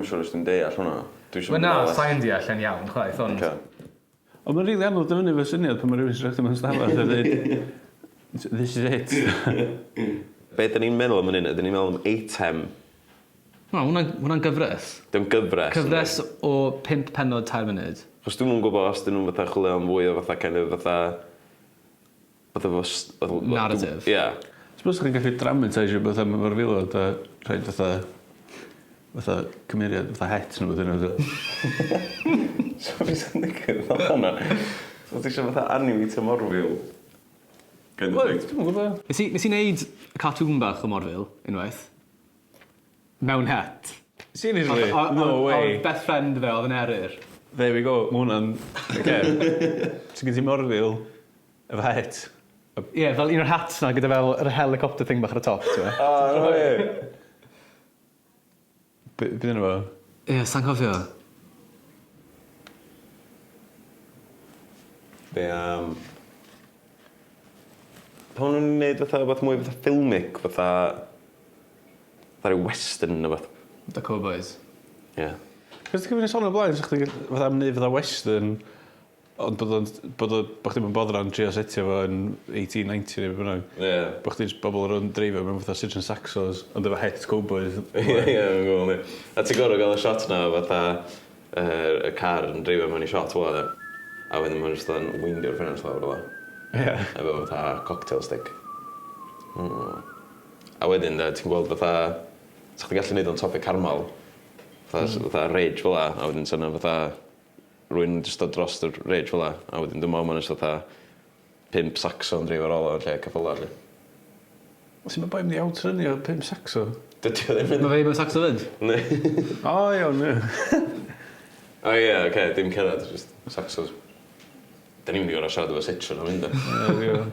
Dwi'm yn siŵr os dwi'n deall hwnna. Dwi isio Wel na, sa i'n deall e'n iawn chwaith ond... Ocê. Ond mae'n rili anodd dod fyny efo syniad pan mae rhywun sy'n rhedeg mewn stafell a dweud this is it. Be 'dan ni'n meddwl am yn hyn? Ydyn ni'n meddwl am eitem? Na, hwnna'n hwnna'n gyfres. Dim gyfres. Cyfres o pump pennod tair munud. Achos dwi'm yn gwybod os 'dyn nhw'n fatha chwilio am fwy o fatha kind of fatha fatha fo s- fatha... Narrative. Ia. Suppose chi'n gallu dramatisio petha am morfilod a rhoid fatha fatha cymeriad fatha het neu wbath yno fo. So be sy'n digwydd fel hwnna? So ti isio fatha animatio morfil? Kind of Wel, thing. dwi'm yn gwbo. Nes i nes i neud cartoon bach o morfil unwaith. Mewn het. Seriously? No way. Oedd best friend fe oedd yn Eryr. There we go, ma' hwnna'n... Ocê. So gen ti morfil efo het. Ie, fel un o'r hats 'na gyda fel yr helicopter thing bach ar y top t'mo'? O no way. Be' be' 'di enw fo? Ie, sai'n cofio. Be' am... Pan o'n nw'n neud fatha wbath mwy fatha filmic fatha fatha ryw western ne' wbath. The Cowboys. Ie. Cos ti'n cofio ni sôn o'r blaen 'sa chdi fatha am neud fatha western ond bod o'n bod o bo' chdi'm yn boddran trio setio fo yn 1890 neu be' bynnag. Ie. Bo' chdi js bobol yn dreifio mewn fatha Citroen Saxos ond efo het cowboys. Ie ie fi'n gwbo 'ny. A ti gor'o' ga'l y shot 'na o fatha yy y car yn dreifio mewn i shot fel 'a 'de? A wedyn ma' nw jyst yn weindio'r ffenest lawr fel 'a. Ie. Efo fatha cocktail stick. Mm. A wedyn 'de ti'n gweld fatha sa chdi gallu neud o'n top y carmel. Fatha s- fatha ridge fel 'a a wedyn sa 'na fatha rywun jyst dod drost yr ridge fel 'a a wedyn dwi me'wl ma' 'na jyst fatha pump saxo yn dreifio ar ôl o yn lle ceffyla 'lly. Sut ma' boi mynd i outrunio pump saxo? Dydi o ddim yn... Ma' fe mewn saxo 'fyd. Yndi. O iawn ie. O ie ocê dim cerdded jyst saxos. 'Dan ni'n mynd i or'o' siarad efo Citroen am hyn 'de? Ie wir.